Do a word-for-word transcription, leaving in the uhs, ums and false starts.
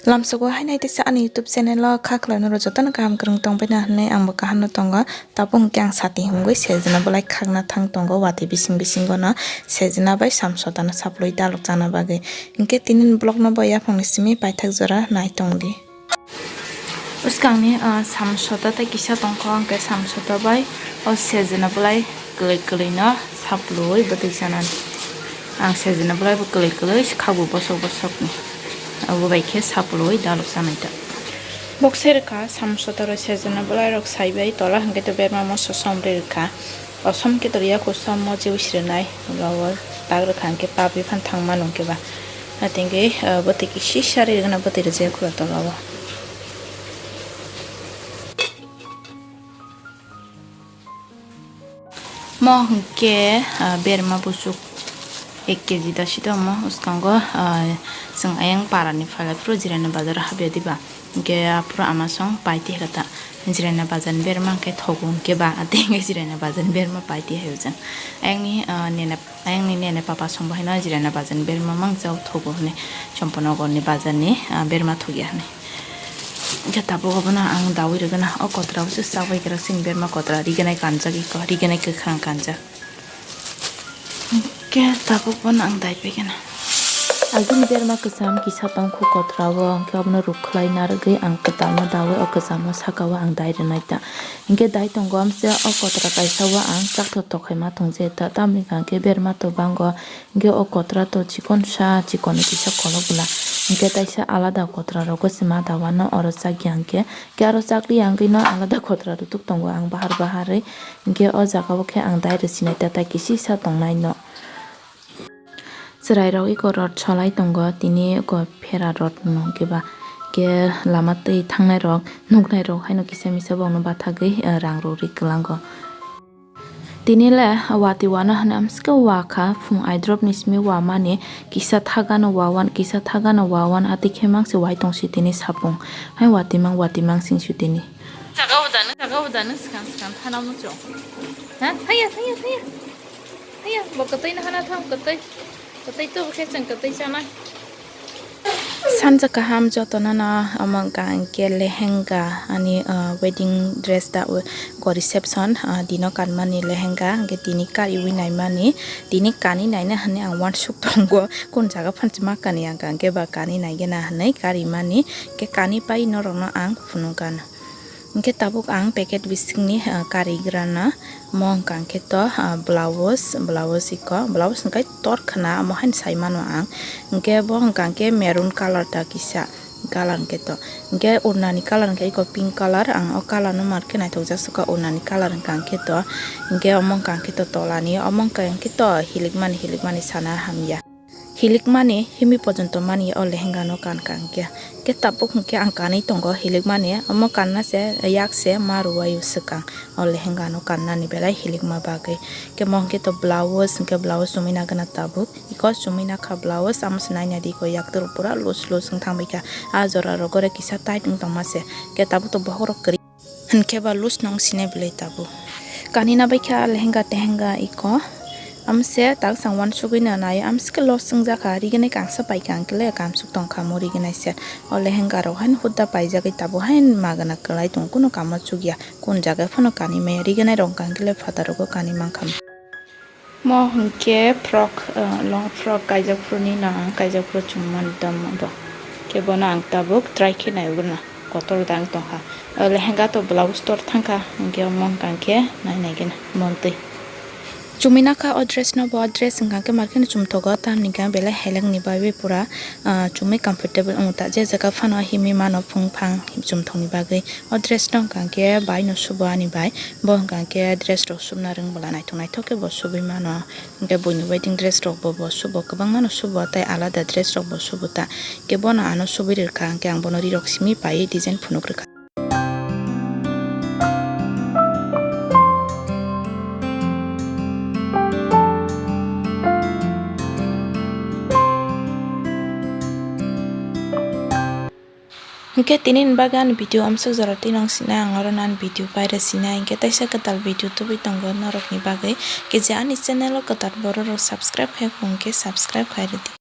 Lamsogo hai nai teisa ani YouTube channel o kha khwlai norok jotono kaham kwrwng tongbaina hinwi ang bo kaham no tongo. Tabuk hwnkhe ang sati himgwi sejna bolai khakna thang tongo, watwi bising bisingo no sejna bai samsota no saplwi dalok chana bagwi. Hinkhe tini ni vlog no bo yaphang ni simi paithak jora nai tongdi. Bwskangni, ah, samsota tei kisa tongkho, hwnkhe samsota bai o sejna bolai kwlwi kwlwi no saplwi bwtwi chanani. Ang sejna bolai bo kwlwi kwlwi khago bosok bosok ni. Abo bai khe saplwi dalok chanai ta. Bokse rwkha samsota rok sejna bolai rok saibai tola hwnkhe to berma moso somri rwkha. Osom khe to riya kusom mo je usri nai, ulo tak rwkha hwnkhe pabwi phan thang mano hwnkhe ba. Atengke, ah, bwtwi kisi sari rwgwna bwtwi rwjak kula tola o. Mo hwnkhe, ah, berma busuk ek kg da sito mo uskango, ah, chwng ayang para ni phalai phuru Jirani bazar habya diba. Hwnkhe aphuru ama song paiti hwrwkha ta. Jirani bazar ni berma hwnkhe thogo hwnkhe ba, atengke Jirani bazar ni berma paiti hai ujang. Ayang ni, ah, nene Ayang ni nene papa song bo haino Jirani bazar ni berma mangsa o thogo hwnwi, Champanagar ni bazar ni, ah, berma thogya hwnwi. Hwnkhe tabuk obono ang dawi rwgwna o kotra o se chabai kwrwk sini berma kotra rignai kanjak iko, rignai kwkhwrang kanjak. Hwnkhe tabuk bono ang dai paigwna. Agini berma kwcham kisa tongkhu kotra o, hwnkhe obono rukhlai narwgwi ang kwtalno dawi o kwcham o saka o ang dai rwnai ta. Hwnkhe dai tongo amse o kotra kaisa o ang chakthok tokhaima thwngse ta, tamni hwnkhe berma to bango, hwnkhe o kotra to chikon sa, chikon kisa kolok bwla, hwnkhe taisa alada kotra rogo se ma dawano oro chakya hwnkhe, hwnkhe aro chakli ya hwnkhe no alada kotra rutuk tongo ang bahar baharwi, hwnkhe o jaga o khe ang dai rwsinai ta, tai kisisa tongnai no. Chwrairok eko rot solai tongo, tini eko phera rot no hwnkhe ba, hwnkhe lama twi thangnairok nuknairok haino kisa misa bokno bathagwi, eh, rang rok ri kwlango. Tini le watwi wana hwnwi amswkhe wa kha, phung aidrop ni simi wa mani kisa thagano wa wan, kisa thagano wa wan, atwi khe mangse wai tongsi tini sapung. Hai watwi mang, watwi mang singsu tini. Jaga udanu, jaga udanu, swkang swkang thana muchung. Ha? Thaya, thaya, thaya. Thaya, bo kwtwi no hana thang, kwtwi. Kwtwi tubu khe chwng kwtwi chanai. Sanja kaham jotono no, omo wngkha hwnkhe lehenga ani, ah, wedding dress da, o reception, ah, dino kanmani lehenga, hwnkhe tini kariwi naimani, tini kani naina hwnwi ang uansuk tongo, kun jaga phano ma kani ang kha, hwnkhe ba kani naigena hwnwi karimani, hwnkhe kani pai norokno ang phunukgano. Hwnkhe tabuk ang packet bisingni, ah, karigrana, omo hwnkha hwnkhe to, ah, blouse, blouse iko, blouse hwnkhe tor khna, omo haino sai mano ang. Hwnkhe bo hwnkha hwnkhe maroon colour ta kisa, colour hwnkhe to. Hwnkhe urnani colour hwnkhe iko pink colour, ang o colour no markhe naithokjak sukha urnani colour hwnkha hwnkhe to. Hwnkhe omo hwnkha hwnkhe to tolani, omo hwnkha hwnkhe to hilikmani, hilikmani sana hamya. Hilikmani himwi pojonto mani o lehenga no kan kang khe. Khe tabuk hwnkhe ang kanwi tongo hilikmani, omo kanna se yak se ma rwui o swkang o lehenga no kannani belai hilikma bagwi. Khe mo hwnkhe to blouse hwnkhe blouse chumui nagwna tabuk. Iko chumui nakha blouse, amo se naina di ko yak toro pura loose loose wng thang bai kha. A jora rogo re kisa tight wng tongma se. Khe tabuk to bokhok rok kwrwi. Hinkhe ba loose nong sinai belai tabuk. Kanina bai kha lehenga tehenga iko. Amse tak sang uansugui no nai, amse khe loss wngjakha, rignai kangsa paikha, ang khe le kamsuk tongkha mo rignai se. O lehenga rok haino hudda paijagui tabuk haino magwna kwlai tongo, kunu kamo chukya, kun jaga phano kanwi maya, rignai rok wngkha ang khe le phataro khe kanwi mankha. Mo hinkhe frock, ah, long frock kaijak phuru ni no ang kaijak phuru chumani tamo bo. Khe bono ang tabuk try khe naibrwna kotor da wng tongkha. O lehenga to blouse tor thangkha, hinkhe omo wngkha hinkhe nai naigwna montwi. Chumui nakha o dress no bo, o dress wngkha hinkhe markhe no chumthogo, tamni hwnkhe belai heleng ni bagwi pura, ah, chumui comfortable wng ta. Je jaga phano himwi mano phung phang chumthokni bagwi. O dress no wngkha hinkhe bai no subo ani bai. Bo wngkha hinkhe dress rok subna rwng bwla naithok naithok khe bo subui mano. Hinkhe buini wedding dress rok bo, bo subo, kwbangma no subo, tei alada dress rok bo subo ta. Hinkhe bono ano subui rwkha, hinkhe ang bono ri rok simi pai design phunuk rwkha. Hinkhe tini ni bagwi ani video amsuk jora twi nang sinai, ang oro nani video paira sinai, hinkhe taisa kwtal video tubui tongo norokni bagwi. Khe je ani channel o kwtal borok rok subscribe khai phuru hinkhe subscribe khai rwdi.